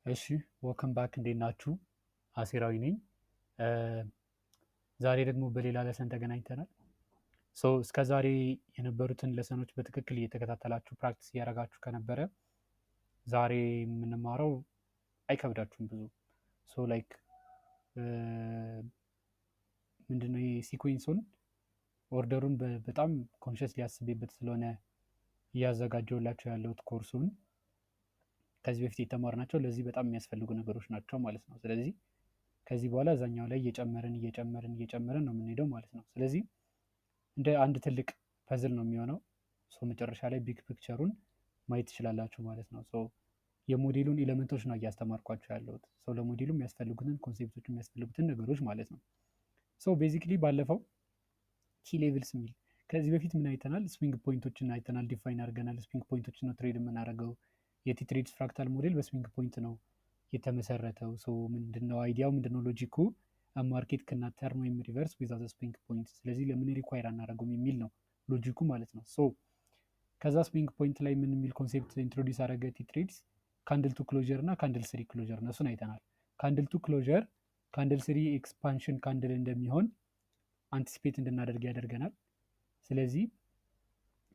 እሺ፣ welcome back፣ እንዴት ናችሁ? አሴራዊ ነኝ። ዛሬ ደግሞ በሌላ lesson ተገናኝተናል። So እስከ ዛሬ የነበሩትን lesson ኦች በትክክል እየተከታተላችሁ practice እያደረጋችሁ ከነበረ ዛሬ የምንማረው አይከብዳችሁም ብዙ። So like ምንድነው ይሄ sequence ኡን order ኡን በጣም consciously አስቤበት ስለሆነ እያዘጋጀሁላችሁ ያለሁት ኮርሱን ከዚህ በፊት የተማርናቸው ለዚህ በጣም የሚያስፈልጉ ነገሮች ናቸው ማለት ነው። ስለዚህ ከዚህ በኋላ እዛኛው ላይ እየጨመርን እየጨመርን እየጨመርን ነው የምንሄደው ማለት ነው። ስለዚህ እንደ አንድ ትልቅ puzzle ነው የሚሆነው። So መጨረሻ ላይ big picture ኡን ማየት ትችላላችሁ ማለት ነው። So የ model ኡን element ኦች ነው እያስተማርኳችሁ ያለሁት። So ለ model ኡ የሚያስፈልጉትን concept ኦች፣ የሚያስፈልጉትን ነገሮች ማለት ነው። So basically ባለፈው key levels የሚል ከዚህ በፊት ምን አይተናል? Swing point ኦችን አይተናል፣ define አድርገናል። Swing point ኦችን ነው trade የምናደርገው። የ T Trades fractal model በ swing point ነው የተመሰረተው። So ምንድነው idea ው? ምንድነው ሎጂኩ? ማርኬት ክናት ተርን ወይም ሪቨርስ ዊዛውት ስዊንግ ፖይንት። ስለዚህ ለምን require አናደርገውም የሚል ነው logic ኡ ማለት ነው። So ከዛ swing point ላይ ምን የሚል concept introduce አደረገ T Trades? Candle two closure እና candle three closure፣ እነሱን አይተናል። Candle two closure candle three expansion candle እንደሚሆን anticipate እንድናደርግ ያደርገናል። ስለዚህ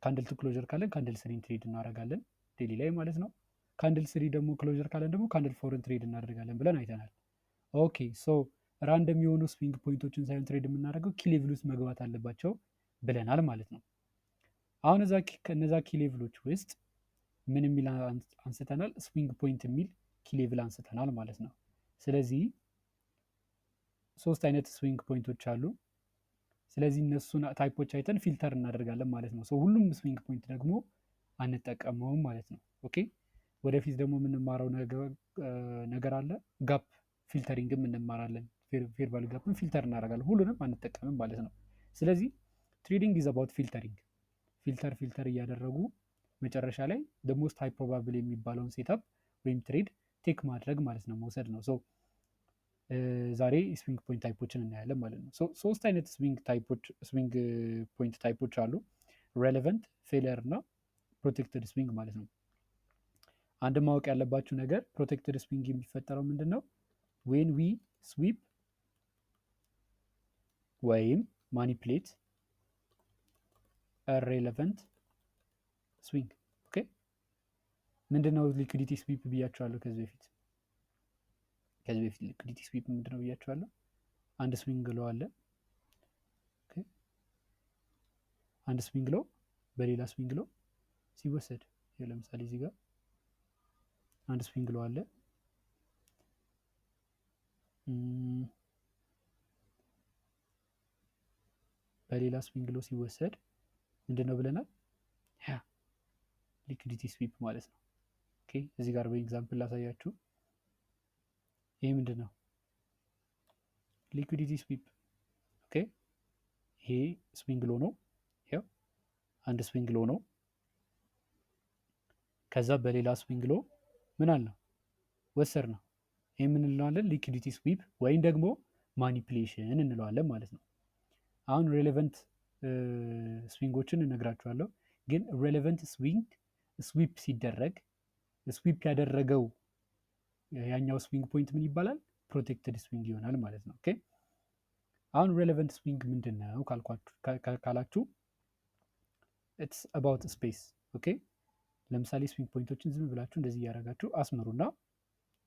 candle two closure ካለን candle three ን trade እናደርጋለን daily ላይ ማለት ነው። Candle three ደግሞ closure ካለን ደግሞ candle four ን trade እናደርጋለን ብለን አይተናል። Okay, so random የሆኑ swing point ኦችን ሳይሆን trade የምናደርገው key level ውስጥ መግባት አለባቸው ብለናል ማለት ነው። አሁን እነዛ key level ኦች ውስጥ ምን የሚል አንስተናል? Swing point የሚል key level አንስተናል ማለት ነው። ስለዚህ ሶስት አይነት swing point ኦች አሉ። ስለዚህ እነሱን type ኦች አይተን filter እናደርጋለን ማለት ነው። ሁሉም swing point ደግሞ አንጠቀመውም ማለት ነው። Okay፣ ወደፊት ደግሞ የምንማረው ነገር አለ። Gap filtering ም እንማራለን። Fair value gap ን filter እናደርጋለን። ሁሉንም አንጠቀምም ማለት ነው። ስለዚህ trading is about filtering። Filter filter እያደረጉ መጨረሻ ላይ most high probable የሚባለውን setup ወይም trade take ማድረግ ማለት ነው፣ መውሰድ ነው። So ዛሬ swing point type ኦችን እናያለን ማለት ነው። ሶስት አይነት swing type ኦች፣ swing point type ኦች አሉ። Relevant፣ failure እና protected swing ማለት ነው። አንድ ማወቅ ያለባችሁ ነገር protected swing የሚፈጠረው ምንድን ነው? When we sweep ወይም manipulate relevant swing። Okay፣ ምንድነው liquidity sweep ብያችኋለሁ ከዚህ በፊት። ከዚህ በፊት liquidity sweep ምንድነው ብያችኋለሁ። አንድ swing low አለ። አንድ swing low በሌላ swing low ሲወሰድ፣ ለምሳሌ እዚህ ጋር አንድ swing low አለ። በሌላ swing low ሲወሰድ ምንድን ነው ብለናል? ያ liquidity sweep ማለት ነው። Okay፣ እዚህ ጋር በ example ላሳያችሁ። ይህ ምንድን ነው? Liquidity sweep። Okay፣ ይሄ swing low ነው። ይኸው አንድ swing low ነው። ከዛ በሌላ swing low ምን አልነው? ወሰድነው። ይህ ምን እንለዋለን? Liquidity sweep ወይም ደግሞ manipulation እንለዋለን ማለት ነው። አሁን relevant swing ኦችን እነግራችኋለሁ። ግን relevant swing sweep ሲደረግ sweep ያደረገው ያኛው swing point ምን ይባላል? Protected swing ይሆናል ማለት ነው። Okay፣ አሁን relevant swing ምንድን ነው ካላችሁ it's about space። Okay፣ ለምሳሌ swing point ኦችን ዝም ብላችሁ እንደዚህ እያደረጋችሁ አስምሩና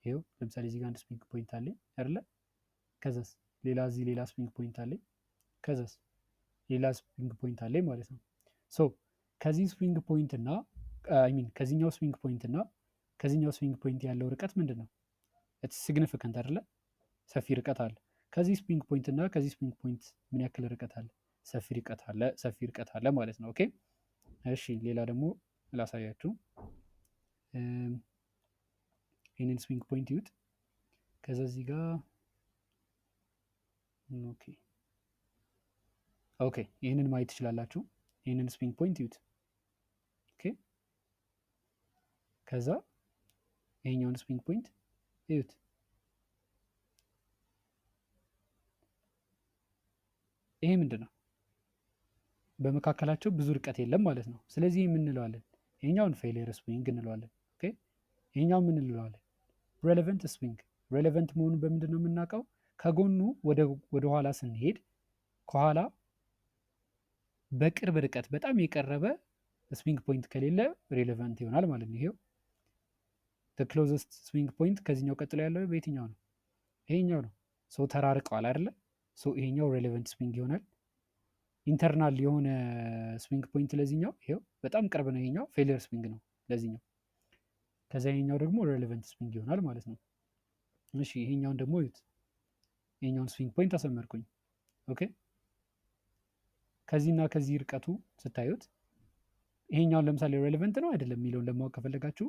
ይኸው ለምሳሌ እዚህ ጋር አንድ swing point አለኝ አይደለ? ከዛስ ሌላ እዚህ ሌላ swing point አለኝ። ከዛስ ሌላ swing point አለኝ ማለት ነው። So ከዚህ swing point እና፣ I mean፣ ከዚህኛው swing point እና ከዚህኛው swing point ያለው ርቀት ምንድን ነው? It's significant አይደለ? ሰፊ ርቀት አለ። ከዚህ swing point እና ከዚህ swing point ምን ያክል ርቀት አለ? ሰፊ ርቀት አለ፣ ሰፊ ርቀት አለ ማለት ነው። Okay፣ እሺ፣ ሌላ ደግሞ ላሳያችሁ። ይህንን swing point ይዩት። ከዛ እዚህ ጋር okay፣ ይህንን ማየት ትችላላችሁ። ይህንን swing point ይዩት። Okay፣ ከዛ ይሄኛውን swing point እዩት። ይሄ ምንድን ነው? በመካከላቸው ብዙ ርቀት የለም ማለት ነው። ስለዚህ ምን እንለዋለን? ይሄኛውን failure swing እንለዋለን። Okay፣ ይሄኛው ምን እንለዋለን? Relevant swing relevant መሆኑን በምንድን ነው የምናውቀው? ከጎኑ ወደ ኋላ ስንሄድ ከኋላ በቅርብ ርቀት በጣም የቀረበ swing point ከሌለ relevant ይሆናል ማለት ነው። ይሄው closest swing point ከዚህኛው ቀጥሎ ያለው በየትኛው ነው? ይሄኛው ነው። So ተራርቀዋል አይደለ? So ይሄኛው relevant swing ይሆናል። Internal የሆነ swing point ለዚህኛው ይሄው በጣም ቅርብ ነው። ይሄኛው failure swing ነው ለዚህኛው። ከዛ ይሄኛው ደግሞ relevant swing ይሆናል ማለት ነው። እሺ፣ ይሄኛውን ደግሞ እዩት። ይሄኛውን swing point አሰመርኩኝ። Okay፣ ከዚህና ከዚህ ርቀቱ ስታዩት ይሄኛውን ለምሳሌ relevant ነው አይደለም የሚለውን ለማወቅ ከፈለጋችሁ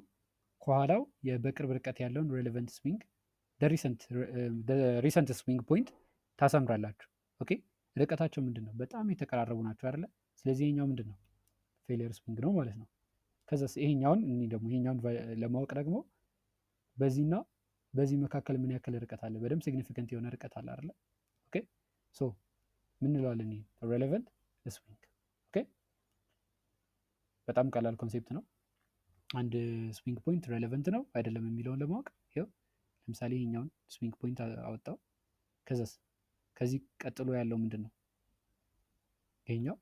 ከኋላው በቅርብ ርቀት ያለውን relevant swing፣ recent swing point ታሰምራላችሁ። Okay፣ ርቀታቸው ምንድን ነው? በጣም የተቀራረቡ ናቸው አይደለ? ስለዚህ ይሄኛው ምንድን ነው? Failure swing ነው ማለት ነው። ከዛ ይሄኛውን እኔ ደግሞ ይሄኛውን ለማወቅ ደግሞ በዚህና በዚህ መካከል ምን ያክል ርቀት አለ? በደንብ significant የሆነ ርቀት አለ አይደለ? Okay፣ so ምን እንለዋለን? ይሄ relevant swing። Okay፣ በጣም ቀላል concept ነው። አንድ swing point relevant ነው አይደለም የሚለውን ለማወቅ ይኸው ለምሳሌ ይሄኛውን swing point አወጣው። ከዛስ ከዚህ ቀጥሎ ያለው ምንድን ነው? ይሄኛው።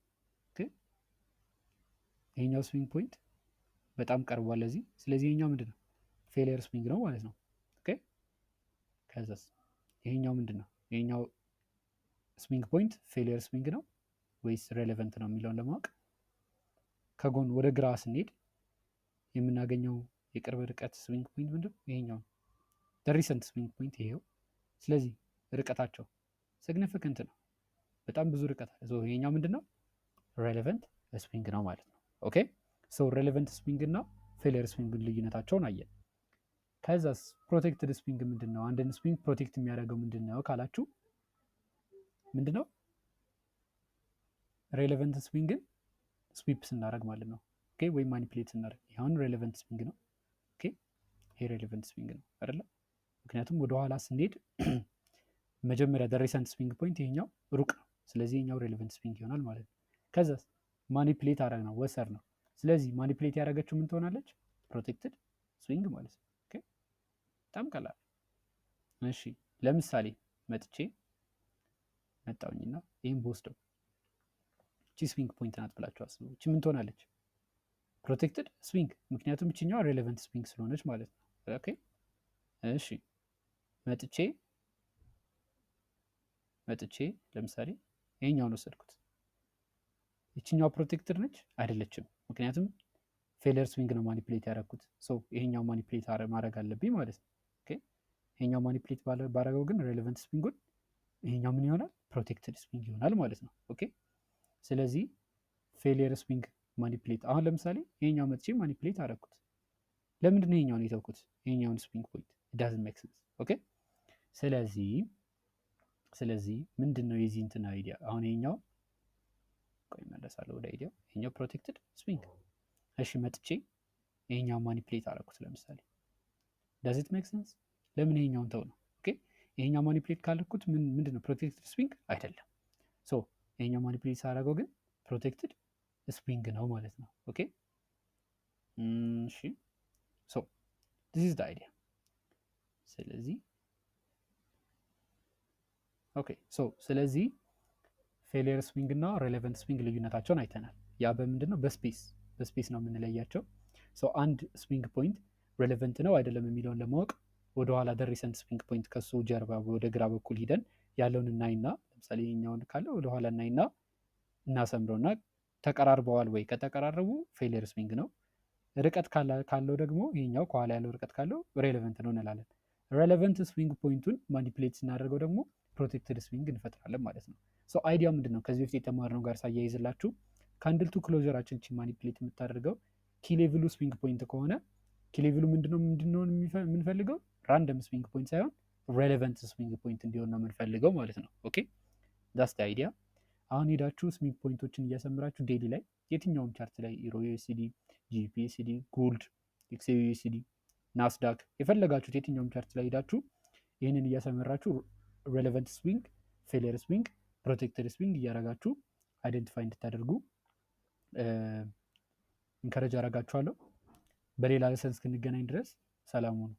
ይሄኛው swing point በጣም ቀርቧል ለዚህ። ስለዚህ ይሄኛው ምንድን ነው? Failure swing ነው ማለት ነው። Okay፣ ከዛስ ይሄኛው ምንድን ነው? ይሄኛው swing point failure swing ነው ወይስ relevant ነው የሚለውን ለማወቅ ከጎን ወደ ግራ ስንሄድ የምናገኘው የቅርብ ርቀት swing point ምንድን ነው? ይሄኛው ነው። Recent swing point ይሄው። ስለዚህ ርቀታቸው significant ነው። በጣም ብዙ ርቀት አለ። ይሄኛው ምንድን ነው? Relevant swing ነው ማለት ነው። Okay፣ so relevant swing እና failure swing ልዩነታቸውን አየን። ከዛስ protected swing ምንድን ነው? አንድን swing protect የሚያደርገው ምንድን ነው ካላችሁ ምንድን ነው? Relevant swing ን sweep ስናደርግ ማለት ነው። Okay፣ ወይም manipulate ስናደርግ ይሁን relevant swing ነው። Okay፣ ይሄ relevant swing ነው አይደለ? ምክንያቱም ወደኋላ ስንሄድ መጀመሪያ recent swing point ይሄኛው ሩቅ ነው። ስለዚህ ይሄኛው relevant swing ይሆናል ማለት ነው። ከዛስ manipulate አደረግነው፣ ወሰድነው። ስለዚህ manipulate ያደረገችው ምን ትሆናለች? Protected swing ማለት ነው። Okay፣ በጣም ቀላል። እሺ፣ ለምሳሌ መጥቼ መጣውኝና ይህን ብወስደው እቺ swing point ናት ብላችሁ አስቡ። እቺ ምን ትሆናለች? Protected swing፣ ምክንያቱም እችኛዋ relevant swing ስለሆነች ማለት ነው። Okay፣ እሺ፣ መጥቼ ለምሳሌ ይሄኛውን ወሰድኩት። ይችኛዋ protected ነች? አይደለችም። ምክንያቱም failure swing ነው manipulate ያደረግኩት። So ይሄኛው manipulate ማድረግ አለብኝ ማለት ነው። Okay፣ ይሄኛው manipulate ባረገው ግን relevant swing ኡን ይሄኛው ምን ይሆናል? Protected swing ይሆናል ማለት ነው። Okay፣ ስለዚህ failure swing manipulate አሁን ለምሳሌ ይሄኛው መጥቼ manipulate አደረግኩት። ለምንድን ነው ይሄኛውን የተውኩት? ይሄኛውን swing point doesn't make sense። Okay፣ ስለዚህ ምንድን ነው የዚህ እንትን idea? አሁን ይሄኛው፣ ቆይ እመለሳለሁ ወደ idea ው። ይሄኛው protected swing። እሺ፣ መጥቼ ይሄኛው manipulate አደረኩት ለምሳሌ፣ does it make sense? ለምን ይሄኛውን ተው ነው? Okay፣ ይሄኛው manipulate ካደረኩት ምን ምንድን ነው? Protected swing አይደለም። So ይሄኛው manipulate ሳደርገው ግን protected swing ነው ማለት ነው። Okay፣ እሺ፣ so this is the idea። ስለዚህ okay፣ so ስለዚህ failure swing እና relevant swing ልዩነታቸውን አይተናል። ያ በምንድን ነው? በ space ነው የምንለያቸው። So አንድ swing point relevant ነው አይደለም የሚለውን ለማወቅ ወደኋላ the recent swing point ከሱ ጀርባ ወደ ግራ በኩል ሂደን ያለውን እናይና፣ ለምሳሌ ይሄኛውን ካለ ወደኋላ እናይና እናሰምረውና ተቀራርበዋል ወይ? ከተቀራረቡ failure swing ነው። ርቀት ካለው ደግሞ ይሄኛው ከኋላ ያለው ርቀት ካለው relevant ነው እንላለን። Relevant swing point ኡን manipulate ስናደርገው ደግሞ protected swing እንፈጥራለን ማለት ነው። So idea ው ምንድን ነው? ከዚህ በፊት የተማርነው ጋር ሳያይዝላችሁ candle to closure ኣችን manipulate የምታደርገው key level ኡ swing point ከሆነ key level ኡ ምንድነው የምንፈልገው? Random swing point ሳይሆን relevant swing point እንዲሆን ነው የምንፈልገው ማለት ነው። Okay፣ that's the idea። አሁን ሄዳችሁ swing point ኦችን እያሰምራችሁ daily ላይ የትኛውም chart ላይ EURUSD፣ GBPUSD፣ gold፣ XAUUSD፣ ናስዳክ የፈለጋችሁት የትኛውም chart ላይ ሄዳችሁ ይህንን እያሰመራችሁ relevant swing፣ failure swing፣ protected swing እያደረጋችሁ identify እንድታደርጉ encourage አደርጋችኋለሁ። በሌላ lesson እስክንገናኝ ድረስ ሰላም ሁኑ።